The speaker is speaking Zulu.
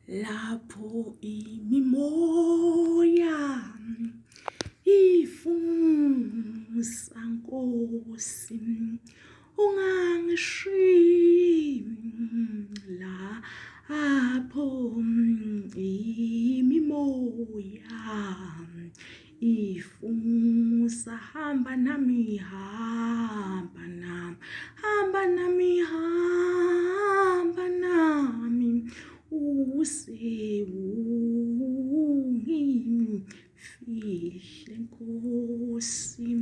Lapho imimoya ifunsa Nkosi ungangishiyi lapho imimoya ifunsa hamba nami hamba nami hamba nami hamba nami usewungifihle Nkosi.